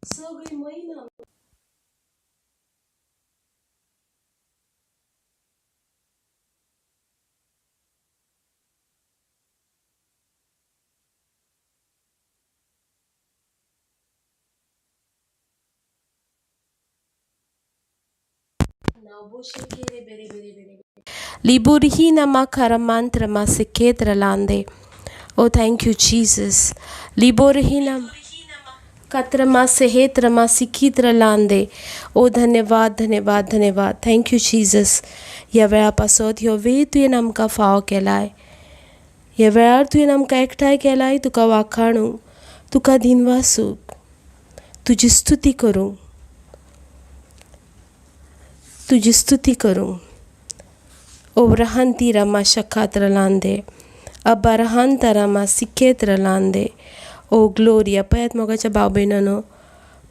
सगळी महिमा Liburhina makaramantra maseketra lande. Oh, thank you, Jesus. Liburhina katrama sehetra masikitra lande. ओ धन्यवाद, धन्यवाद, धन्यवाद. Thank you Jesus. ह्या वेळा पासत ह्यो वेळ तुवें आमकां फावो केलाय. ह्या वेळार तुवें आमकां एकठांय केलाय तुका वाखाणूंक, तुका दिनवासूंक, तुजी स्तुती करूंक, तुजी स्तुती करूंक. ओवराहांती रमा शखात्र लांदे, अबारहांता रमा सिखेत्र लांदे. ओ ग्लोरिया. पळयात मोगाच्या भाव भयणांनो,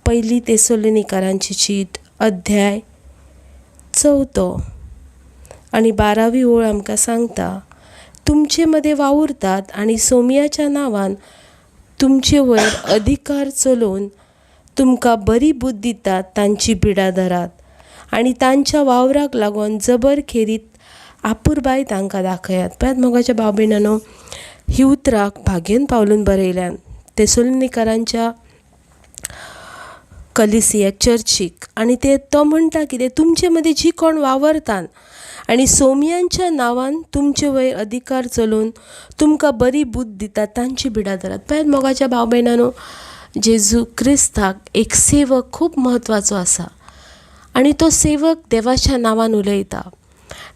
पयली तेसोलनिकारांची चीट अध्याय 4 आनी 12वी ओळ आमकां सांगता, तुमचे मदें वावुरतात आनी सोमयाच्या नांवान तुमचे वयर अधिकार चलोवन तुमकां बरी बुद्द दितात तांची बिडां धरात आनी तांच्या वावराक लागून जबर खेरीत आपुरबाय तांकां दाखयात. पळयात मोगाच्या भाव भयणांनो, ही उतरां भाग्यन पावलून बरयल्यान तेसोलनिकारांच्या कलिसियाक, चर्चीक. आनी ते तो म्हणटा कितें, तुमचे मदीं जी कोण वावरतात आनी सोमयांच्या नांवान तुमचे वयर अधिकार चलोवन तुमकां बरी बुद्द दितात तांची बिडां धरात. पळयात मोगाच्या भाव भयणांनो, जेजू क्रिस्ताक एक सेवक खूब म्हत्वाचो आसा आनी तो सेवक देवाच्या नांवान उलयता.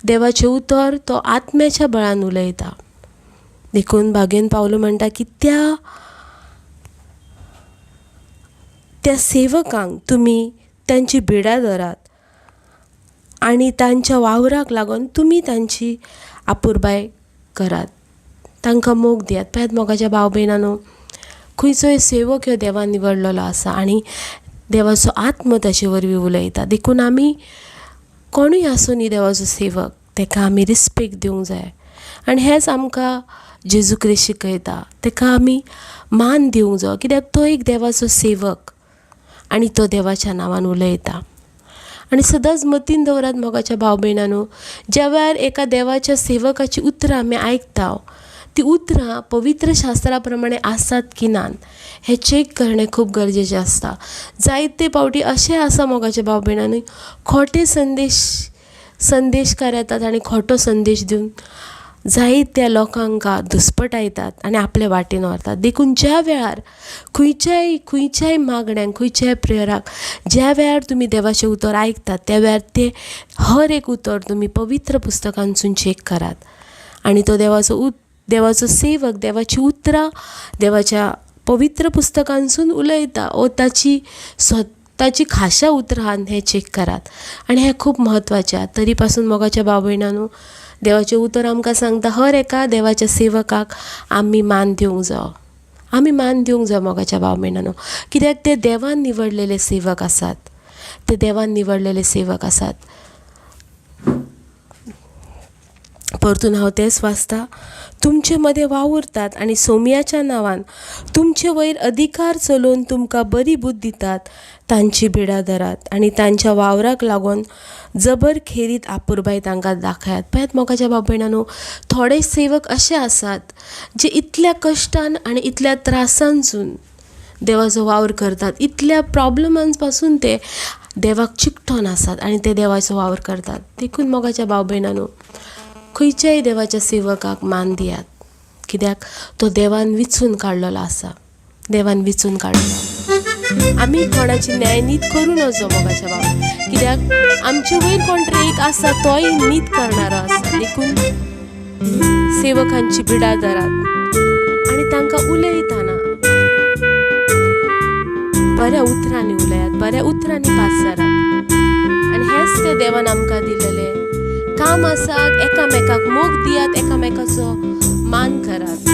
देवाचें उतर तो आत्म्याच्या बळान उलयता. देखून भाग्यन पावलो म्हणटा की त्या त्या सेवकांक तुमी तांची बिडां धरात आनी तांच्या वावराक लागून तुमी तांची आपुरबाय करात, तांकां मोग दियात. पळयात मोगाच्या भाव भयणांनो, खंयचोय सेवक ह्यो देवान निवडलेलो आसा आनी देवाचो आत्मो ताचे वरवीं उलयता. देखून आमी कोणूय आसूं न्ही देवाचो सेवक, ताका आमी रिस्पेक्ट दिवंक जाय. आनी हेंच आमकां जेजू क्रिस्त शिकयता, ताका आमी मान दिवंक जाय, कित्याक तो एक देवाचो सेवक आनी तो देवाच्या नांवान उलयता. आनी सदांच मतीन दवरात मोगाच्या भाव भयणांनो, ज्या वेळार एका देवाच्या सेवकाची उतरां आमी आयकता, ती उतरां पवित्र शास्त्रा प्रमाणे आसात की ना हें चॅक करणें खूब गरजेचें आसता. जायते फावटी अशें आसा मोगाच्या भाव भयणांनी, खोटे संदेशकार येतात आनी खोटो संदेश दिवन जायत्या लोकांक दुस्पटायतात आनी आपले वाटेन व्हरतात. देखून ज्या वेळार खंयच्याय खंयच्याय मागण्यांक, खंयच्याय प्रेयराक ज्या वेळार तुमी देवाचें उतर आयकतात त्या वेळार तें हर एक उतर तुमी पवित्र पुस्तकांसून चॅक करात आनी तो देवाचो सेवक देवाची उतरां देवाच्या पवित्र पुस्तकांसून उलयता ओ ताची स्वताची खाशा उतरां हें चॅक करात. आनी हें खूब म्हत्वाचें. तरी पासून मोगाच्या भाव भयणांनो, देवाचें उतर आमकां सांगता हर एका देवाच्या सेवकाक आमी मान दिवंक जावो, आमी मान दिवंक जाय मोगाच्या भाव भयणांनो, कित्याक ते देवान निवडलेले सेवक आसात, ते देवान निवडलेले सेवक आसात. परतून हांव तेंच वाचता, तुमचे मदें वावुरतात आनी सोमयाच्या नांवान तुमचे वयर अधिकार चलोवन तुमकां बरी बुद्द दितात तांची बिडां धरात आनी तांच्या वावराक लागून जबर खेरीत आपुरबाय तांकां दाखयात. पळयात मोगाच्या भाव भयणांनो, थोडे सेवक अशे आसात जे इतल्या कश्टान आनी इतल्या त्रासांसून देवाचो वावर करतात, इतल्या प्रॉब्लमां पासून ते देवाक चिकटोन आसात आनी ते देवाचो वावर करतात. देखून मोगाच्या भाव भयणांनो, खंयच्याय देवाच्या सेवकाक मान दियात, कित्याक तो देवान विचून काडलेलो आसा, देवान विचून काडलेलो. आमी कोणाची न्यायनीत करूं नजो मोगाच्या भाव, कित्याक आमचे वयर कोण तरी एक आसा, तोय नीत करणारो आसा. देखून सेवकांची बिडां धरात आनी तांकां उलयतना बऱ्या उतरांनी उलयात, बऱ्या उतरांनी पाचारात. आनी हेंच तें देवान आमकां दिलेलें काम आसा. एकामेकाक मोग दियात, एकामेकाचो मान करात.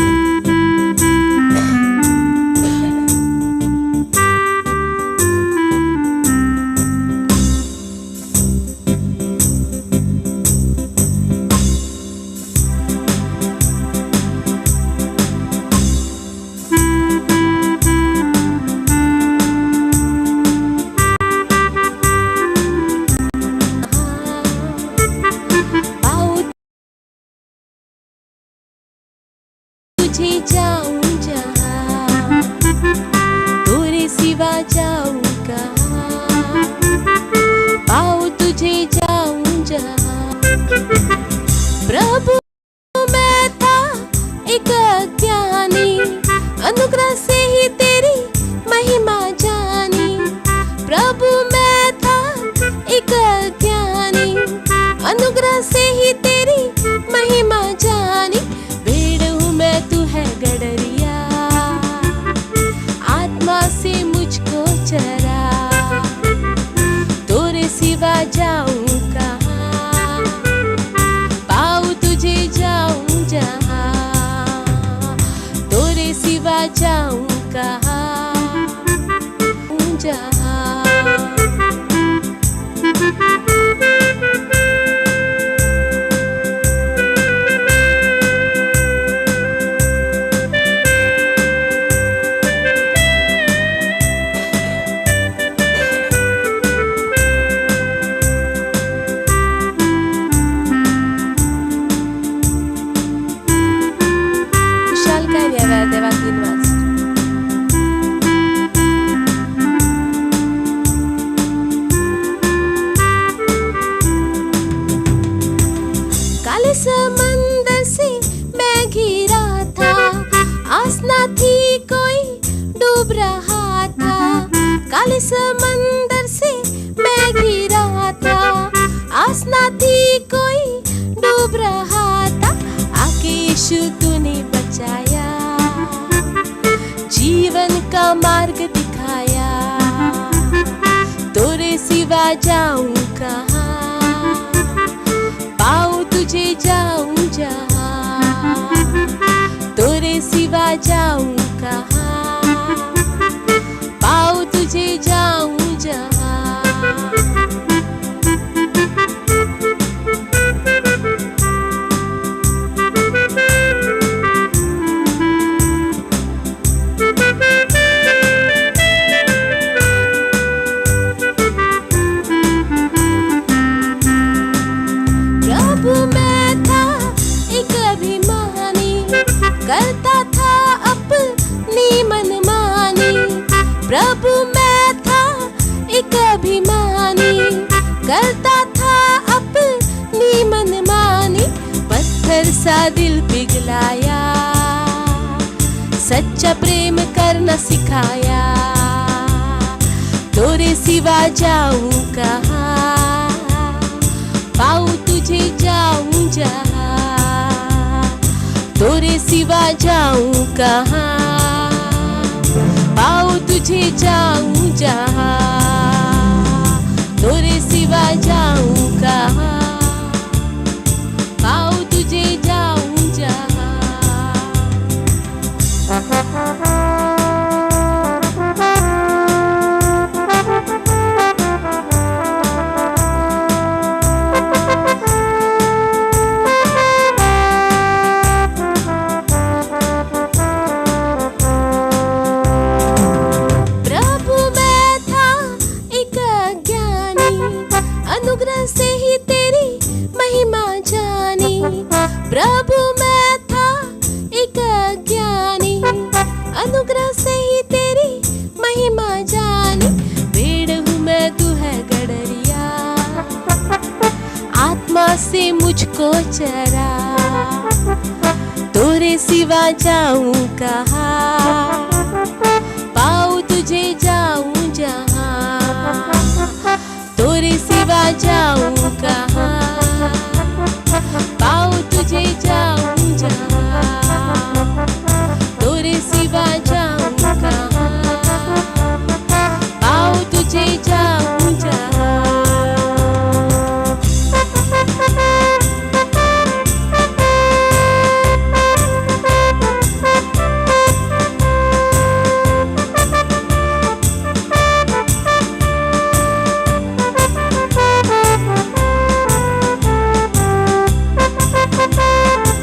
तुझे जाऊं जहाँ, तोरे सिवा जाऊं कहाँ, पाऊँ तुझे जाऊं जहाँ। प्रभु मैं था एक अज्ञानी, अनुग्रह से ही तेरी महिमा जानी। प्रभु मैं था एक अज्ञानी, अनुग्रह से ही तेरी महिमा जानी। भेड़ हूँ मैं तू है गडरिया, आत्मा से मुझको चरा, तोरे सिवा जाऊं कहाँ, पाऊँ तुझे जाऊं जहाँ, तोरे सिवा जाऊं कहाँ, जहाँ। खुशालकायेन ह्या वेळार देवाक दिनवास. काले समंदर से मैं घिरा था, आस ना थी कोई डूब रहा था। काले समंदर से मैं घिरा था, आस ना थी कोई डूब रहा था। आके यीशु तूने बचाया, जीवन का मार्ग दिखाया, तोरे सिवा जाऊं कहाँ, पाऊँ तुझे जाऊं जहाँ, तोरे सिवा जाऊं कहाँ, पाऊँ तुझे जाऊं जहाँ। प्रभु मैं था एक अभिमानी, करता था अपनी मनमानी। प्रभु मैं था एक अभिमानी, करता था अपनी मनमानी। पत्थर सा दिल पिघलाया, सच्चा प्रेम करना सिखाया, तोरे सिवा जाऊं कहाँ, पाऊँ तुझे जाऊं जहाँ, तोरे सिवा जाऊं कहाँ, पाऊँ तुझे जाऊं जहाँ, तोरे सिवा जाऊं कहाँ, पाऊँ तुझे जाऊं जहाँ। प्रभु मैं था एक अज्ञानी, अनुग्रह से ही तेरी महिमा जानी। प्रभु मैं था एक अज्ञानी, अनुग्रह से ही तेरी महिमा जानी। भेड़ हूँ मैं तू है गडरिया, आत्मा से मुझको चरा, तोरे सिवा जाऊं कहाँ, पाऊँ तुझे जाऊं जहाँ, तोरे सिवा जाऊं कहाँ, पाऊँ तुझे जाऊं जहाँ, तोरे सिवा जाऊं कहाँ, पाऊँ तुझे जाऊं जहाँ। Thank you.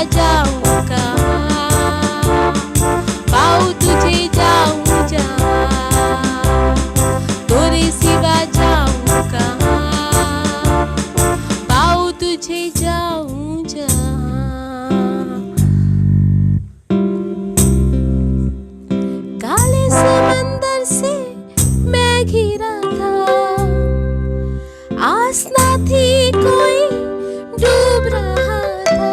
सिवा जाऊं कहाँ, पाऊँ तुझे जाऊं जहाँ, तोरे सिवा जाऊं कहाँ, पाऊँ तुझे जाऊं जहाँ। काले समंदर से मैं घिरा था, आस ना थी कोई डूब रहा था।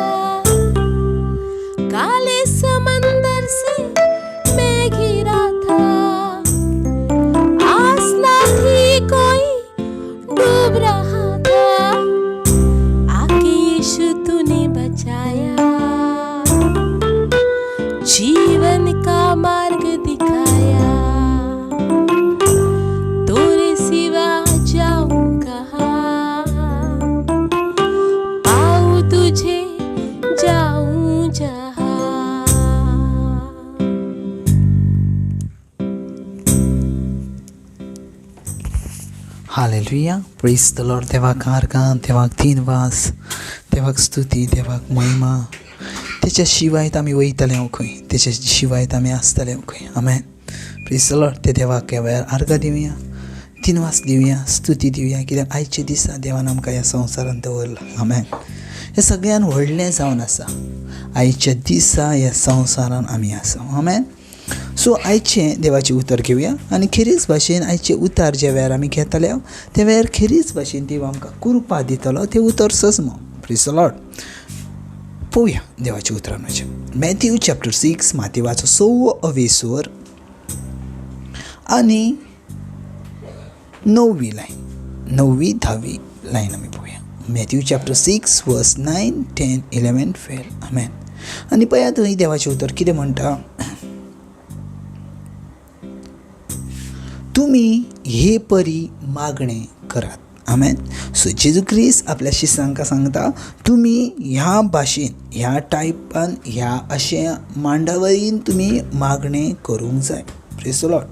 काले समंदर से मैं घिरा था, आस ना थी कोई डूब रहा था। आके यीशु तूने बचाया, जीवन का मार्ग दिखाया, तोरे सिवा जाऊं कहाँ, पाऊँ तुझे जाऊं जहाँ। हालेलुया, प्रेज the Lord. देवाक आर्गां, देवाक दिनवास, देवाक स्तुती, देवाक महिमा। तेच्या शिवाय आमी वयतले हांव खंय, तेच्या शिवाय आमी आसतले हांव खंय। आमेन, प्रेज the Lord. ते देवाक ह्या वेळार आर्गां दिवया, दिनवास दिवया, स्तुती दिवया, कित्याक आयच्या दिसा देवान आमकां ह्या संवसारांत दवरला। आमेन। हें सगळ्यान व्हडलें जावन आसा, आयच्या दिसा ह्या संवसारान आमी आसा। आमेन। सो आयचें देवाचें उतर घेवया आनी खेरीज भाशेन आयचें उतर ज्या वेळार आमी घेतले त्या वेळार खेरीज भाशेन देव आमकां कृपा दितलो तें उतर सजमो। प्रेज the Lord. पळोवया देवाच्या उतरान वचें। मॅथ्यू चॅप्टर 6 मातेवाचो 6वो अवेसर आनी 9वी लायन, 9वी 10वी लायन आमी पळोवया। मॅथ्यू चॅप्टर 6 वर्स 9, 10, 11, 12। आमेन। आनी पळयात थंय देवाचें उतर कितें म्हणटा, तुमी हे परी मागणें करात। आमेन। सो जेजू क्रिस्त आपल्या शिसांकां सांगता, तुमी ह्या भाशेन, ह्या टायपान, ह्या अशे मांडावळीन तुमी मागणें करूंक जाय। Praise the Lord.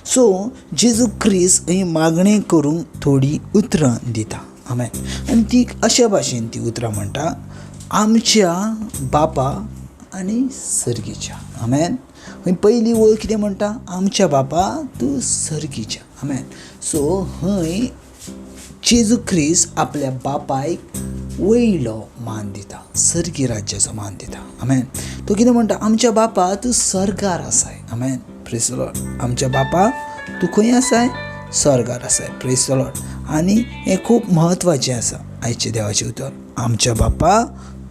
सो जेजू क्रिस्त ही मागणें करूंक थोडीं उतरां दिता। आमेन। आनी ती अशा भाशेन ती उतरां म्हणटा, आमच्या बापा आनी सर्गीच्या। आमेन। हय पयली वळ कितें म्हणटा, आमच्या बापा तूं सर्गीच्या। आमेन। सो हय जेजू क्रिस्त आपल्या बापायक वयलो मान दिता, सर्गी राज्याचो मान दिता। आमेन। तो कितें म्हणटा, आमच्या बापा तूं सर्गार आसाय। आमेन, प्रेज the Lord. आमच्या बापा तूं खंय आसाय, सर्गार आसाय। Praise the Lord. आनी हें खूब म्हत्वाचें आसा आयचें देवाचें उतर, आमच्या बापा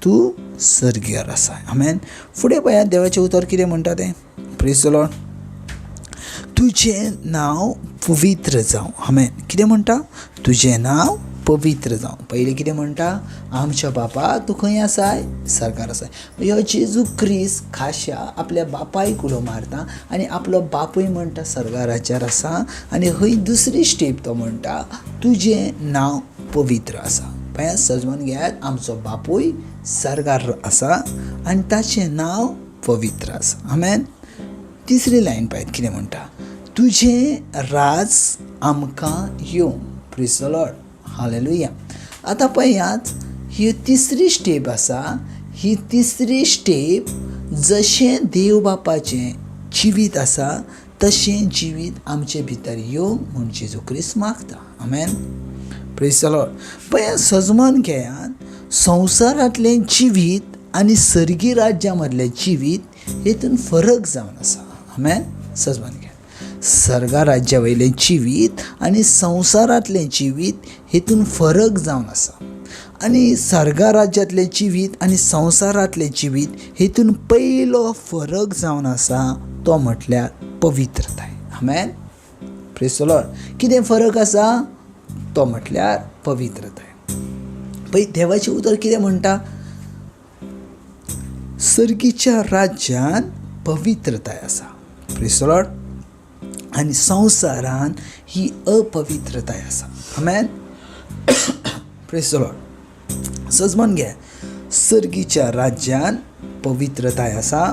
तूं सर्गार आसाय। आमेन। फुडें पळयात देवाचें उतर कितें म्हणटा तें। Praise the Lord. तुजें नांव पवित्र जावं। आमेन। कितें म्हणटा, तुजें नांव पवित्र जावं। पयलीं कितें म्हणटा, आमच्या बापा तूं खंय आसाय, सर्गार आसाय। ह्यो जेजू क्रिस्त खाशा आपल्या बापायक उलो मारता आनी आपलो बापूय म्हणटा सर्गा राज्यार आसा। आनी हय दुसरी स्टेप तो म्हणटा, तुजें नांव पवित्र आसा। पळयात सजवून घेयात, आमचो बापूय सर्गार आसा आनी ताचें नांव पवित्र आसा। आमेन। तिसरी लायन पळयात कितें म्हणटा, तुजें राज आमकां येवं। Praise the Lord, hallelujah. आतां पळयात ही तिसरी स्टेप आसा। ही तिसरी स्टेप जशें देव बापाचें जिवीत आसा तशें जिवीत आमचे भितर येवं म्हूण जेजू क्रिस्त मागता। आमेन, प्रेज the Lord. पळयात सजमान घेयात, संवसारांतलें जिवीत आनी सर्गी राज्या मदलें जिवीत हेतून फरक जावन आसा। आमेन, सजमान घेयात, सर्गा राज्या वयलें जिवीत आनी संवसारांतलें जिवीत हेतून फरक जावन आसा। आनी सर्गा राज्यांतलें जिवीत आनी संवसारांतलें जिवीत हेतून पयलो फरक जावन आसा तो म्हटल्यार पवित्रताय। आमेन, प्रेज the Lord. कितें फरक आसा तो म्हटल्यार पवित्रताय। पळय देवाचें उतर कितें म्हणटा, सर्गीच्या राज्यांत पवित्रताय आसा। Praise the Lord. आनी संवसारान ही अपवित्रताय आसा। आमेन, प्रेज the Lord. सजमान घे, सर्गीच्या राज्यांत पवित्रताय आसा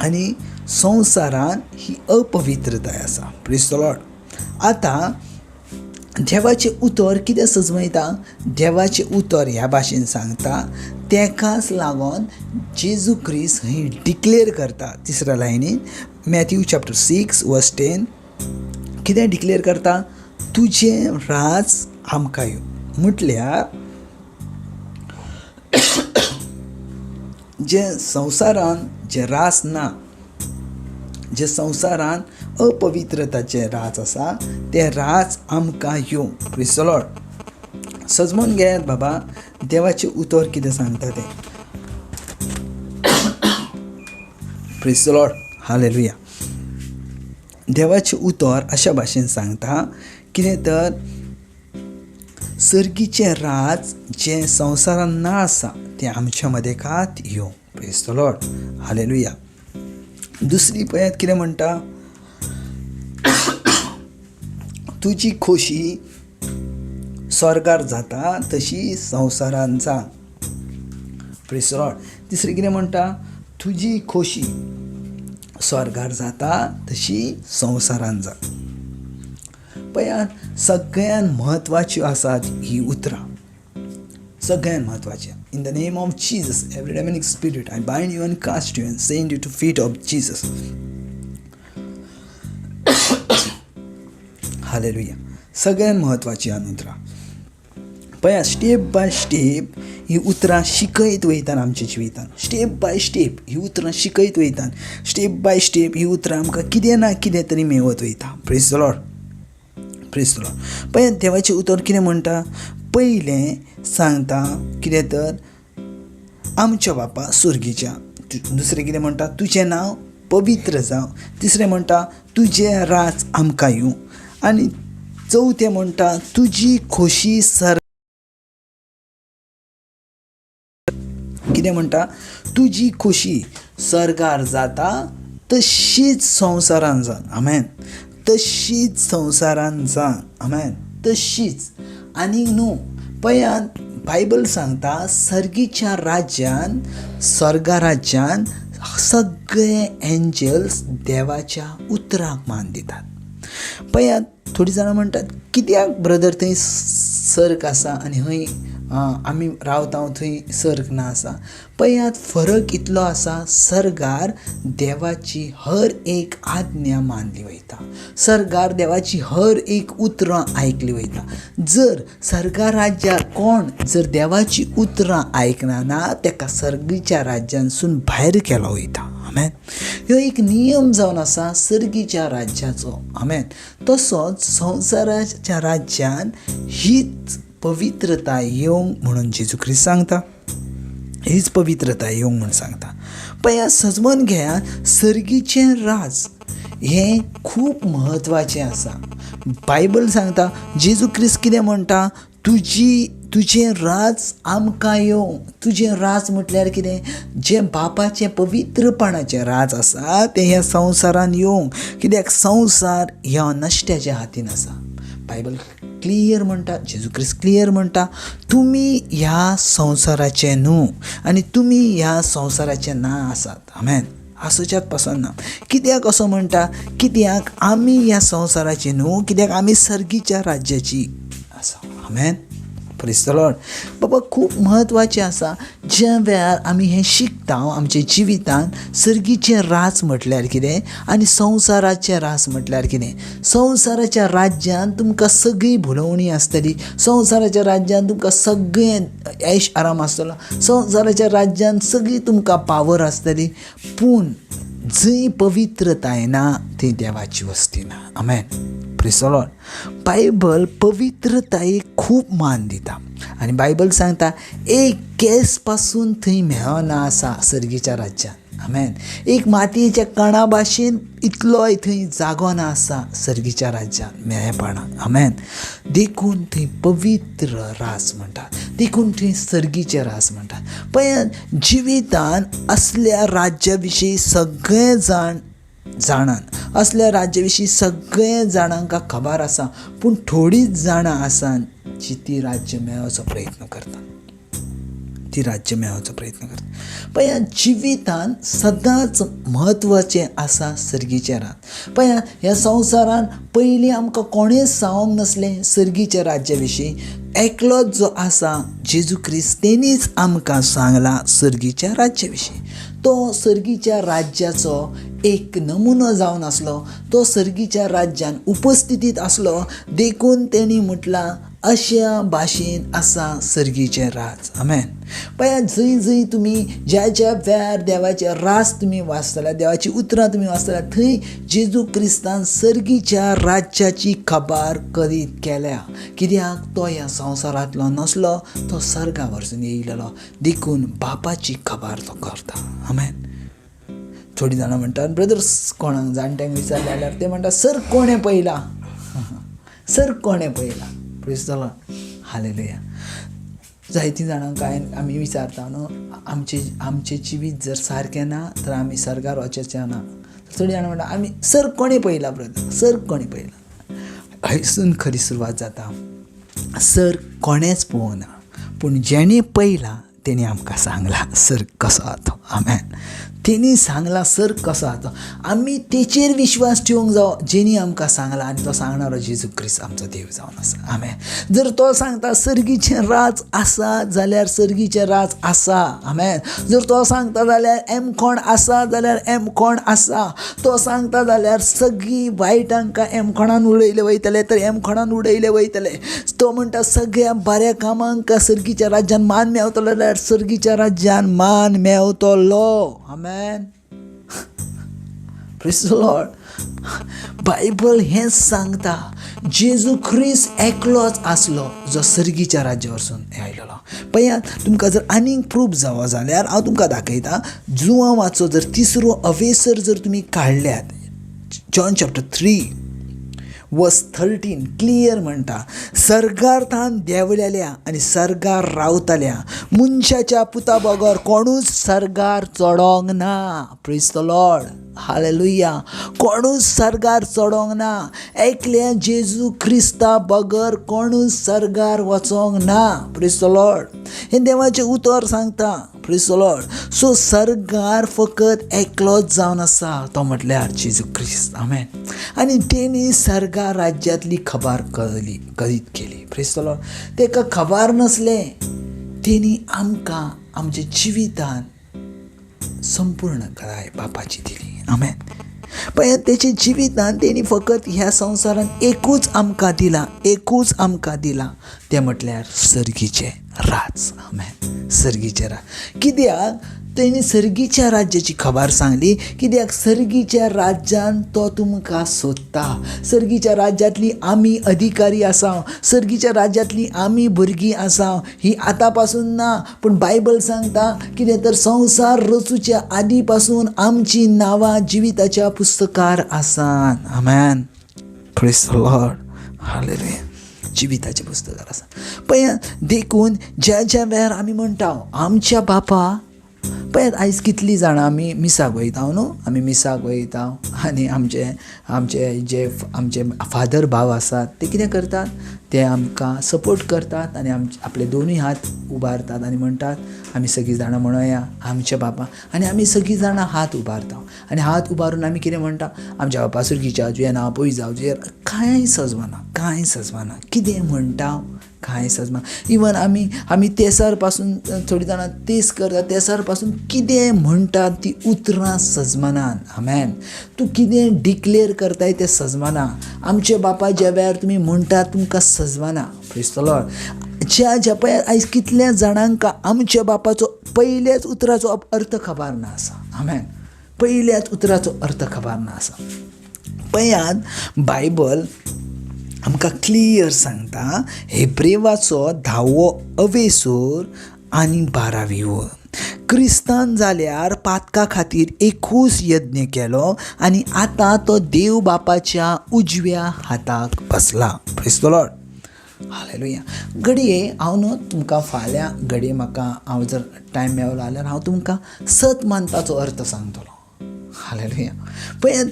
आनी संवसारान ही अपवित्रताय आसा। Praise the Lord. आतां देवाचें उतर कितें सजमयता, देवाचें उतर ह्या भाशेन सांगता, तेकाच लागून जेजू क्रिस्त हय डिक्लेर करता तिसऱ्या लायनीन, मॅथ्यू चॅप्टर 6 वर्स 10, कितें डिक्लेर करता, तुजें राज आमकां येवं. म्हटल्यार जें संवसारान जें राज ना, जे संवसारान अपवित्रताचें राज आसा तें राज आमकां येवं. Praise the Lord. सजमून घेयात बाबा देवाचें उतर कितें सांगता तें. Praise the Lord, hallelujah. देवाचें उतर अशा भाशेन सांगता कितें तर सर्गीचें राज जें संवसारान ना आसा तें आमच्या मदें कात येवं. Praise the Lord, hallelujah. दुसरी पळयात कितें म्हणटा, तुजी खोशी स्वर्गार जाता तशी संवसारान जा. Praise the Lord. तिसरी कितें म्हणटा, तुजी खोशी स्वर्गार जाता तशी संवसारान जा. पळयात सगळ्यान म्हत्वाच्यो आसात ही उतरां, सगळ्यान म्हत्वाचें. In the name of Jesus, every demonic spirit I bind you and cast you and send you to feet of Jesus. Hallelujah. सगळ्यान म्हत्वाची आहा उतरां. पळया स्टेप बाय स्टेप ही उतरां शिकयत वयतात आमच्या जिवितान, स्टेप बाय स्टेप ही उतरां शिकयत वयतात, स्टेप बाय स्टेप ही उतरां आमकां कितें ना कितें तरी मेळत वयता. Praise the Lord, praise the Lord. पळया देवाचें उतर कितें म्हणटा, पयलें सांगता कितें तर आमच्या बापा सुर्गीच्या, दुसरें कितें म्हणटा तुजें नांव पवित्र जावं, तिसरें म्हणटा तुजें राज आमकां येवं, आनी चवथें म्हणटा तुजी खोशी सर, कितें म्हणटा तुजी खोशी सर्गार जाता तशीच संवसारान जा. आमेन. तशीच संवसारान जा. आमेन. तशीच आनी न्हू. पळयात बायबल सांगता सर्गीच्या राज्यान, स्वर्गा राज्यान सगळे एंजल्स देवाच्या उतराक मान दितात. पळयात थोडीं जाणां म्हणटात कित्याक ब्रदर थंय सर्ग आसा आनी हय आमी रावता थंय सर्ग ना आसा. पळयात फरक इतलो आसा, सर्गार देवाची हर एक आज्ञा मानली वयता, सर्गार देवाची हर एक उतरां आयकली वयता. जर सर्गा राज्यार कोण जर देवाची उतरां आयकना ना तेका सर्गीच्या राज्यांसून भायर केलो वयता. आमेन. ह्यो एक नियम जावन आसा सर्गीच्या राज्याचो. आमेन. तसोच संवसाराच्या राज्यान हीच पवित्रताय येवंक म्हणून जेजू क्रिस्त सांगता, हीच पवित्रताय येवंक म्हणून सांगता. पळया सजमन घेया सर्गीचें राज हें खूब म्हत्वाचें आसा. बायबल सांगता जेजू क्रिस्त कितें म्हणटा, तुजें राज आमकां येवं. तुजें राज म्हटल्यार कितें, जें बापाचें पवित्रपणाचें राज आसा तें ह्या संवसारान येवंक. कित्याक संवसार ह्या नश्ट्याच्या हातीन आसा. बायबल क्लियर म्हणटा, जेजू क्रिस्त क्लियर म्हणटा, तुमी ह्या संवसाराचे न्हू आनी तुमी ह्या संवसाराचे ना आसात. आमेन. आसोच्यात पासून ना. कित्याक असो म्हणटा, कित्याक आमी ह्या संवसाराचे न्हू, कित्याक आमी सर्गीच्या राज्याची आसा. आमेन. Praise the Lord. बाबा खूब म्हत्वाचें आसा ज्या वेळार आमी हें शिकता आमच्या जिवितांत सर्गीचें राज म्हटल्यार कितें आनी संवसाराचें राज म्हटल्यार कितें. संवसाराच्या राज्यांत तुमकां सगळी भुलोवणी आसतली, संवसाराच्या राज्यांत तुमकां सगळें ऐश आराम आसतलो, संवसाराच्या राज्यांत सगळी तुमकां पावर आसतली. पूण जंय पवित्रताय ना थंय देवाची वस्ती ना. आमेन. Praise the Lord. Bible पवित्रतायेक खूब मान दिता आनी बायबल सांगता एक केस पासून थंय मेळना आसा सर्गीच्या राज्यांत. आमेन. एक मातयेच्या कणा भाशेन इतलोय थंय जागो ना आसा सर्गीच्या राज्यांत मेळपणा. आमेन. देखून थंय पवित्र राज म्हणटात, देखून थंय सर्गीचें राज म्हणटात. पळयात जिवितान असल्या राज्या विशीं सगळे जाण जाणान, असल्या राज्या विशीं सगळे जाणांक खबर आसा, पूण थोडीच जाणां आसा जी ती राज्य मेळोवचो प्रयत्न करता, ती राज्य मेळोवचो प्रयत्न करता. पळया जिवितान सदांच म्हत्वाचें आसा सर्गीचें राज. पळया ह्या संवसारान पयलीं आमकां कोणेंच सांगूंक नासलें सर्गीच्या राज्या विशीं. एकलोच जो आसा जेजू क्रिस्त तेणीच आमकां सांगलां सर्गीच्या राज्या विशीं. तो सर्गीच्या राज्याचो एक नमुनो जावन आसलो, तो सर्गीच्या राज्यान उपस्थितींत आसलो, देखून तेणी म्हटलां अश्या भाशेन आसा सर्गीचें राज. आमेन. पळया जंय जंय तुमी ज्या ज्या वेळार देवाचें राज तुमी वाचतले, देवाचीं उतरां तुमी वाचतले, थंय जेजू क्रिस्तान सर्गीच्या राज्याची खबर करीत केल्या. कित्याक तो ह्या संवसारांतलो नासलो, तो सर्गा वरसून येयलेलो, देखून बापाची खबर तो करता. आमेन. थोडीं जाणां म्हणटात ब्रदर्स, कोणाक जाणट्यांक विचारलें जाल्यार ते म्हणटात सर कोणें पळयलां, सर कोणें पळयलां. Praise the Lord. Hallelujah. जायतीं जाणां कांय आमी विचारता न्हू, आमचें जिवीत जर सारकें ना तर आमी सर्गार वचचें ना. थोडीं जाणां म्हणटा आमी सर कोणें पळयलां ब्रदर, सर कोणें पळयलां. हयसून खरी सुरवात जाता. सर कोणेंच पळोवना, पूण जेणें पळयलां तेणी आमकां सांगलां सर कसो आहा तो. आमेन. तेणी सांगलां सर कसो आहा तो. आमी तेचेर विश्वास ठेवंक जावो जेणी आमकां सांगलां, आनी तो सांगणारो जेजू क्रिस्त आमचो देव जावन आसा. आमेन. जर तो सांगता सर्गीचें राज आसा जाल्यार सर्गीचें राज आसा. आमेन. जर तो सांगता जाल्यार एम कोण आसा जाल्यार एम कोण आसा. तो सांगता जाल्यार सगळीं वायटांकां एम कोणान उडयले वयतले तर एम कोणान उडयले वयतले. तो म्हणटा सगळ्या बऱ्या कामांक सर्गीच्या राज्यान मान मेवतलो जाल्यार सर्गीच्या राज्यान मान मेवतलो. आमेन. Praise the Lord. Bible हेंच सांगता, जेजू क्रिस्त एकलोच आसलो जो सर्गीच्या राज्या वरसून आयलेलो. पळयात तुमकां जर आनीक प्रूफ जावो जाल्यार हांव तुमकां दाखयता. जुवांवाचो जर तिसरो अवेसर जर तुमी काडल्यात, John chapter 3 verse 13 clear म्हणटा, सर्गार्थान देंवलेल्या आनी सर्गार रावतल्या मनशाच्या पुता बगर कोणूच सर्गार चडोंक ना. Praise the Lord. Hallelujah. कोणूच सर्गार चडोंक ना, एकल्या जेजू क्रिस्ता बगर कोणूच सर्गार वचोंक ना. Praise the Lord. हें देवाचें उतर सांगता. Praise the Lord. सो सर्गार फकत एकलोच जावन आसा, तो म्हटल्यार जेजू क्रिस्त. आमेन. आनी तेणी सर्गा राज्यांतली खबर करीत केली. Praise the Lord. तेका खबर नासलें, तेणी आमकां आमच्या जिवितान संपूर्ण कराय बापाची दिली. आमेन. पळय तेच्या जिवितान तेणी फकत ह्या संवसारान एकूच आमकां दिलां, एकूच आमकां दिलां, तें म्हटल्यार सर्गीचें राज. आमेन. सर्गीचें राज. कित्याक तेणी सर्गीच्या राज्याची खबर सांगली? कित्याक सर्गीच्या राज्यान तो तुमकां सोदता. सर्गीच्या राज्यांतली आमी अधिकारी आसा, सर्गीच्या राज्यांतली आमी भुरगीं आसा. ही आतां पासून ना, पूण बायबल सांगता कितें तर संवसार रचूच्या आदी पासून आमची नांवां जिविताच्या पुस्तकार आसात. आमेन. Praise the Lord. Hallelujah. जिविताच्या पुस्तकार आसा. पळय देखून ज्या ज्या वेळार आमी म्हणटा आमच्या बापा, पळयात आयज कितलीं जाणां आमी मिसाक वयता न्हू, आमी मिसाक वयता आनी आमचे आमचे जे आमचे फादर भाव आसात ते कितें करतात, ते आमकां सपोर्ट करतात आनी आमचे आपले दोनूय हात उबारतात आनी म्हणटात आमी सगळीं जाणां म्हणोया आमच्या बापा, आनी आमी सगळीं जाणां हात उबारता आनी हात उबारून आमी कितें म्हणटा, आमच्या बापा सुर्गीच्या तुजें नांव पयस जावं, तुजें कांय सजवना, कांय सजवना, कितें म्हणटा कांय सजमा. इवन आमी आमी तेसार पासून थोडीं जाणां तेस करतात, तेसार पासून कितें म्हणटात ती उतरां सजमानान. आमेन. तूं कितें डिक्लेर करताय तें सजमाना. आमचे बापा ज्या वेळार तुमी म्हणटात तुमकां सजमाना. Praise the Lord. ज्या ज्या पळय आयज कितल्या जाणांक आमच्या बापाचो पयल्याच उतराचो अर्थ खबर ना आसा. आमेन. पयल्याच उतराचो अर्थ खबर ना आसा. पळयात बायबल आमकां क्लियर सांगता, हेब्रेवाचो 10वो अवेसोर आनी 12वी वळ, क्रिस्तान जाल्यार पातका खातीर एकूच यज्ञ केलो आनी आतां तो देव बापाच्या उजव्या हाताक बसला. Praise the Lord. Hallelujah. घडये हांव न्हू तुमकां फाल्यां घडये म्हाका हांव जर टायम मेळलो जाल्यार हांव तुमकां सत मानपाचो अर्थ सांगतलो. हालेलुया. पळयात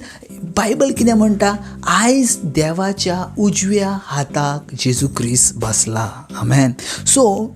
बायबल कितें म्हणटा, आयज देवाच्या उजव्या हाताक जेजू क्रिस्त बसला. आमेन. सो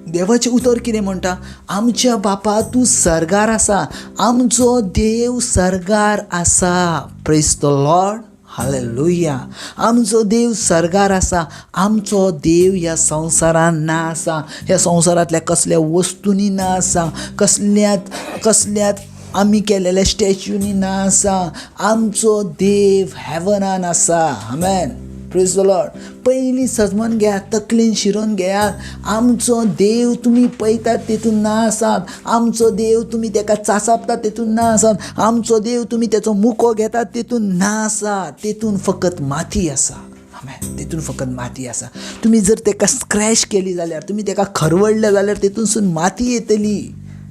देवाचें उतर कितें म्हणटा? आमच्या बापा तूं सर्गार आसा, आमचो देव सर्गार आसा. प्रेज the Lord, hallelujah. आमचो देव सर्गार आसा, आमचो देव ह्या संवसारान ना आसा, ह्या संवसारांतल्या कसल्या वस्तूंनी ना आसा, कसल्यात आमी केलेल्या स्टॅच्यूनी ना आसा. आमचो देव हेवनान आसा. आमेन, प्रेज the Lord. पयलीं सजमन घेयात, तकलेन शिरोवन घेयात, आमचो देव तुमी पळयतात तेतून ना आसात, आमचो देव तुमी तेका चांचापतात तेतून ना आसात, आमचो देव तुमी तेचो मुको घेतात तेतून ना आसा, तेतून फकत माती आसा. आमेन, तेतून फकत माती आसा. तुमी जर तेका स्क्रॅच केली जाल्यार, तुमी तेका खरवडले जाल्यार तेतूनसून माती येतली.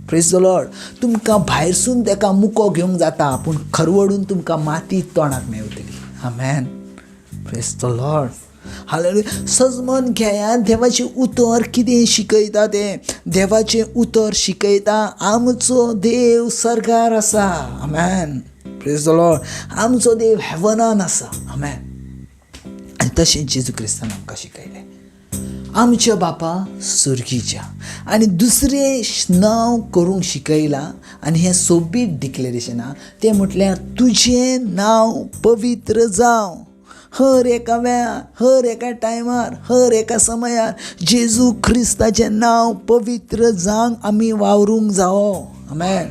प्रेज the Lord. तुमकां भायरसून तेका मुको घेवंक जाता, पूण खरवडून तुमकां माती तोंडाक मेवतली. आमेन, प्रेज the Lord, hallelujah. सजमन घेयात, देवाचें उतर कितें शिकयता तें. देवाचें उतर शिकयता आमचो देव सर्गार आसा. आमेन, प्रेज the Lord. आमचो देव हेवनान आसा. आमेन. आनी तशें जेजू क्रिस्तान आमकां शिकयलें, आमच्या बापा सुर्गीच्या. आनी दुसरें नांव करूंक शिकयलां, आनी हें सोबीत डिक्लेरेशन आहा, तें म्हटल्यार तुजें नांव पवित्र जावं. हर एका वेळार, हर एका टायमार, हर एका समयार जेजू क्रिस्ताचें नांव पवित्र जावंक आमी वावरूंक जावो. आमेन,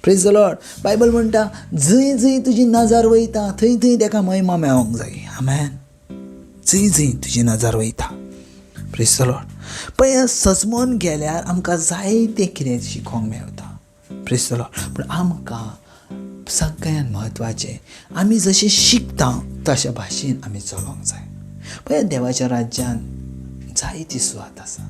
प्रेज the Lord. Bible म्हणटा, जंय जंय तुजी नजर वयता थंय थंय तेका महिमा मेळोंक जाय. आमेन, जंय जंय तुजी नजर वयता. प्रेज the Lord. पळय, सजमोन गेल्यार आमकां जायतें कितें शिकोंक मेवता. प्रेज the Lord. पूण आमकां सगळ्यान म्हत्वाचें, आमी जशें शिकता तशे भाशेन आमी चलोंक जाय. पळय, देवाच्या राज्यान जायती सुवात आसा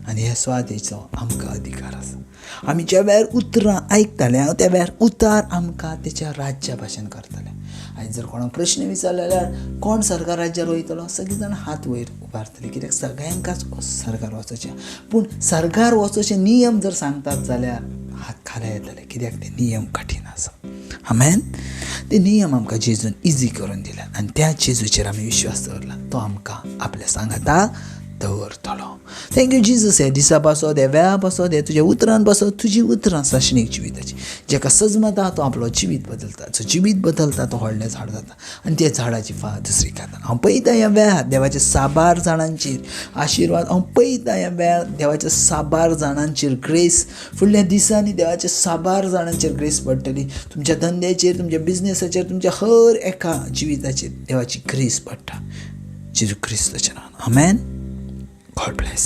आनी ह्या सुवातेचो आमकां अधिकार आसा. आमी ज्या वेळार उतरां आयकताले त्या वेळार उतार आमकां तेच्या राज्या भाशेन करतले. आनी जर कोणाक प्रश्न विचारले जाल्यार कोण सरकार राज्यार वयतलो, सगळीं जाणां हात वयर उबारतली, कित्याक सगळ्यांकाच सरकार वचोचें. पूण सरकार वचोचे नियम जर सांगतात जाल्यार हात खाला येतले, कित्याक ते नियम कठीण आसा. आमेन. ते नियम आमकां जेजून इजी करून दिल्यात आनी त्या जेजूचेर आमी विश्वास दवरला, तो आमकां आपल्या सांगाता दवरतलो. Thank you Jesus. हे दिसा पासत, हे वेळा पासत, हे तुज्या उतरान पासत, तुजी उतरां साशणीक जिविताची. जेका सजमता तो आपलो जिवीत बदलता, जो जिवीत बदलता तो व्हडलें झाड जाता आनी त्या झाडाची फाळ दुसरी खाता. हांव पळयता ह्या वेळार देवाच्या साबार जाणांचेर आशिर्वाद, हांव पळयता ह्या वेळार देवाच्या साबार जाणांचेर ग्रेस. फुडल्या दिसांनी देवाच्या साबार जाणांचेर ग्रेस पडटली. तुमच्या धंद्याचेर, तुमच्या बिजनेसाचेर, तुमच्या हर एका जिविताचेर देवाची ग्रेस पडटा, जेजू क्रिस्ताच्या नांवान. आमेन. God bless.